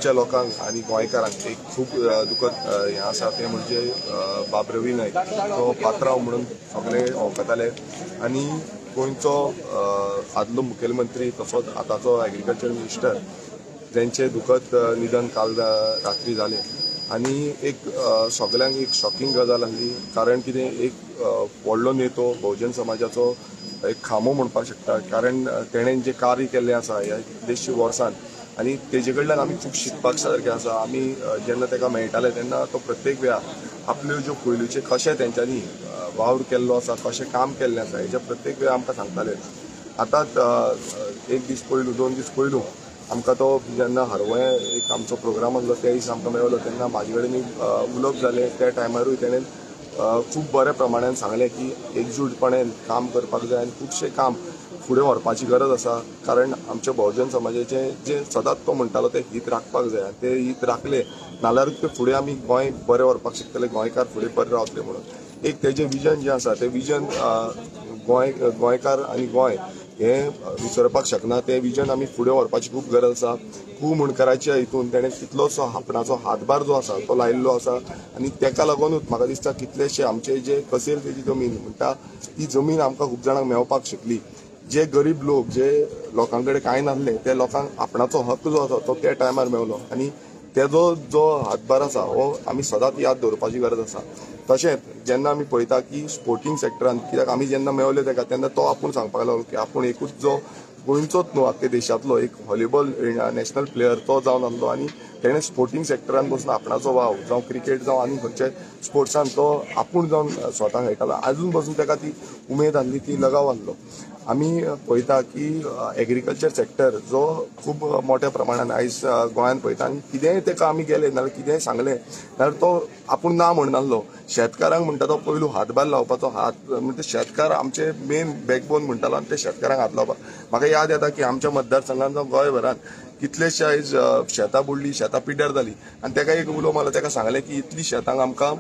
गोंयच्या लोकांक आनी गोंयकारांक एक खूब दुखद हें आसा तें म्हणजे बाब रवी नायक तो पात्रांव म्हणून सगळे वळखताले आनी गोंयचो आदलो मुखेलमंत्री तसोच आतांचो एग्रीकल्चर मिनिस्टर जेंचें दुखद निधन काल रात्री जालें आनी एक सगळ्यांक एक शॉकिंग गजाल आसली, कारण कितें एक व्हडलो नेतो बहुजन समाजाचो एक खांबो म्हणपाक शकता, कारण तेणें जें कार्य केल्लें आसा ह्या कितलेशे वर्सान आनी तेजे कडल्यान आमी खूब शिकपाक सारकें आसा. आमी जेन्ना ताका मेळटाले तेन्ना तो प्रत्येक वेळा आपल्यो ज्यो पयलूचे कशें तेंच्यांनी वावर केल्लो आसा, कशें काम केल्लें आसा हेच्या प्रत्येक वेळा आमकां सांगताले. आतां एक दीस पयलू 2 दीस पयलू आमकां तो जेन्ना हरवळ्यां एक आमचो प्रोग्राम आसलो त्या दीस आमकां मेळलो तेन्ना म्हाजे कडेन उलोवप जालें. त्या टायमारूय तेणें खूब बऱ्या प्रमाणान सांगलें की एकजूटपणान काम करपाक जाय आनी खुबशें काम फुडें व्हरपाची गरज आसा, कारण आमच्या बहुजन समाजाचें जें सदांच तो म्हणटालो तें हीत राखपाक जाय आनी तें हीत राखलें नाल्यारूच तें फुडें आमी गोंय बरें व्हरपाक शकतले, गोंयकार फुडें बरें रावतले म्हणून एक तेजें विजन जें आसा तें विजन गोंयकार आनी गोंय हें विसरपाक शकना. तें विजन आमी फुडें व्हरपाची खूब गरज आसा. कू मुणकराच्या हितून तेणें तितलोसो आपणाचो हातभार जो आसा तो लायिल्लो आसा आनी तेका लागूनच म्हाका दिसता कितलेशे आमचे जे कसेल तेजी जमीन म्हणटा ती जमीन आमकां खूब जाणांक मेळपाक शकली. जे गरीब लोक जे लोकां कडेन कांय नासलें त्या लोकांक आपणाचो हक्क जो आसा तो त्या टायमार मेवलो आनी तेजो जो हातभार आसा हो आमी सदांच याद दवरपाची गरज आसा. तशेंच जेन्ना आमी पळयता की स्पोर्टींग सेक्टरान कित्याक आमी जेन्ना मेवले तेका तेन्ना तो आपूण सांगपाक लागलो की आपूण एकूच जो गोंयचोच न्हू आख्खे देशांतलो एक व्हॉलीबॉल नॅशनल प्लेयर तो जावन आसलो आनी तेणें स्पोर्टींग सेक्टरान बसून आपणाचो वाव जावं क्रिकेट जावं आनी खंयच्या स्पोर्ट्सान तो आपूण जावन स्वता खेळटालो. आजून बसून तेका ती उमेद आसली, ती लगाव आसलो. आमी पळयता की एग्रीकल्चर सेक्टर जो खूब मोठ्या प्रमाणान आयज गोंयांत पळयता आनी कितेंय तेका आमी गेले नाल्यार कितेंय सांगलें नाल्यार तो आपूण ना म्हणनासलो. शेतकारांक म्हणटा तो पयलू हातभार लावपाचो, हात म्हणजे शेतकार आमचे मेन बॅकबोन म्हणटालो आनी ते शेतकारांक हात लावपाक. म्हाका याद येता की आमच्या मतदारसंघान जावं गोंयभरान कितलेशे आयज शेतां बुडली, शेतां पिड्ड्यार जाली आनी तेका एक उलो मारलो, तेका सांगलें की इतली शेतांक आमकां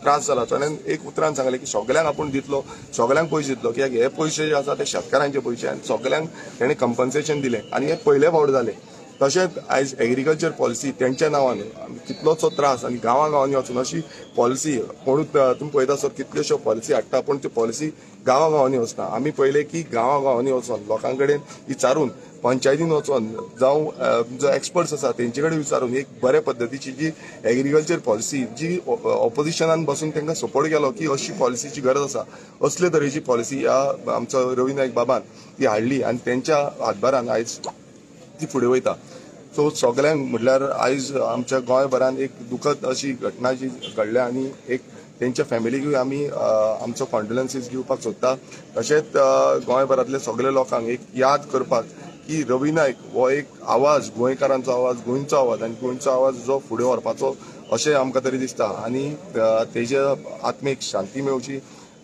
त्रास जाला. ताणें एक उतरान सांगलें की सगल्यांक आपूण दितलो, सगल्यांक पयशे दितलो, कित्याक हे पयशे जे आसा ते शेतकारांचे पयशे आनी सगल्यांक तेणें कंपन्सेशन दिलें आनी हें पयले फावट जालें. तशेंच आयज एग्रीकल्चर पॉलिसी तेंच्या नांवान कितलोसो त्रास आनी गांवां गांवांनी वचून अशी पॉलिसी कोणूच तुमी पळयता सर कितल्योश्यो पॉलिसी हाडटा पूण त्यो पॉलिसी गांवां गांवांनी वचना. आमी पळयलें की गांवां गांवांनी वचोन लोकां कडेन विचारून पंचायतीन वचोन जावं जो एक्सपर्ट्स आसा तेंचे कडेन विचारून एक बरे पद्दतीची जी एग्रीकल्चर पॉलिसी जी ऑपोजिशनान बसून तांकां सपोर्ट केलो की अशी पॉलिसीची गरज आसा, असले तरेची पॉलिसी ह्या आमचो रवी नायक बाबान ती हाडली आनी तेंच्या हातभारान आयज ती फुडें वयता. सो सगल्यांक म्हटल्यार आयज आमच्या गोंयभरान एक दुखद अशी घटना जी घडल्या आनी एक तेंच्या फॅमिलीकूय आमी आमचो कॉन्डोलन्सीस दिवपाक सोदता. तशेंच गोंयभरांतले सगळे लोकांक एक याद करपाक की रवी नायक हो एक आवाज, गोंयकारांचो आवाज, गोंयचो आवाज आनी गोंयचो आवाज जो फुडें व्हरपाचो अशें आमकां तरी दिसता आनी तेजे आत्मेक शांती मेळची.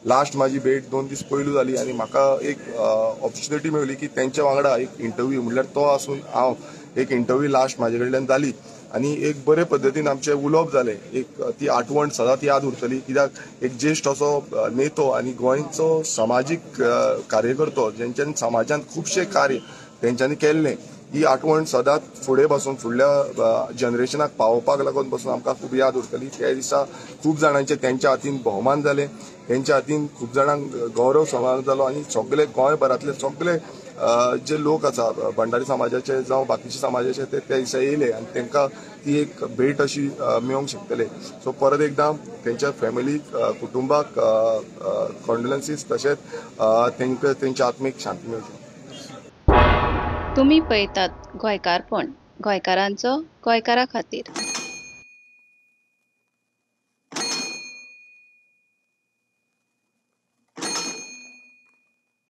लास्ट म्हाजी भेट 2 दीस पयलू जाली आनी म्हाका एक ऑपॉर्च्युनिटी मेवली की तेंच्या वांगडा एक इंटरव्यू म्हणल्यार तो आसून हांव एक इंटरव्यू लास्ट म्हाजे कडल्यान जाली आनी एक बरे पद्दतीन आमचें उलोवप जालें. एक ती आठवण सदांच याद उरतली, कित्याक एक ज्येश्ठ असो नेतो आनी गोंयचो समाजीक कार्यकर्तो जेंच्यांनी समाजांत खुबशें कार्य तेंच्यांनी केल्लें, ही आठवण सदांच फुडें बसून फुडल्या जनरेशनाक पावोवपाक लागून बसून आमकां खूब याद उरतली. त्या दिसा खूब जाणांचे तेंच्या हातीन भोवमान जाले, तेंच्या हातीन खूब जाणांक गौरव सन्मान जालो आनी सगळे गोंयभरांतले सगळे जे लोक आसा भंडारी समाजाचे जावं बाकीचे समाजाचे ते त्या दिसा येयले आनी तांकां ती एक भेट अशी मेळोंक शकतले. सो परत एकदां तेंच्या फॅमिलीक, कुटुंबाक कॉन्डोलन्सीस, तशेंच तांकां तेंच्या आत्मीक शांती मेळची. तुमी पळयतात गोंयकारपण, गोंयकारांचो गोंयकारा खातीर.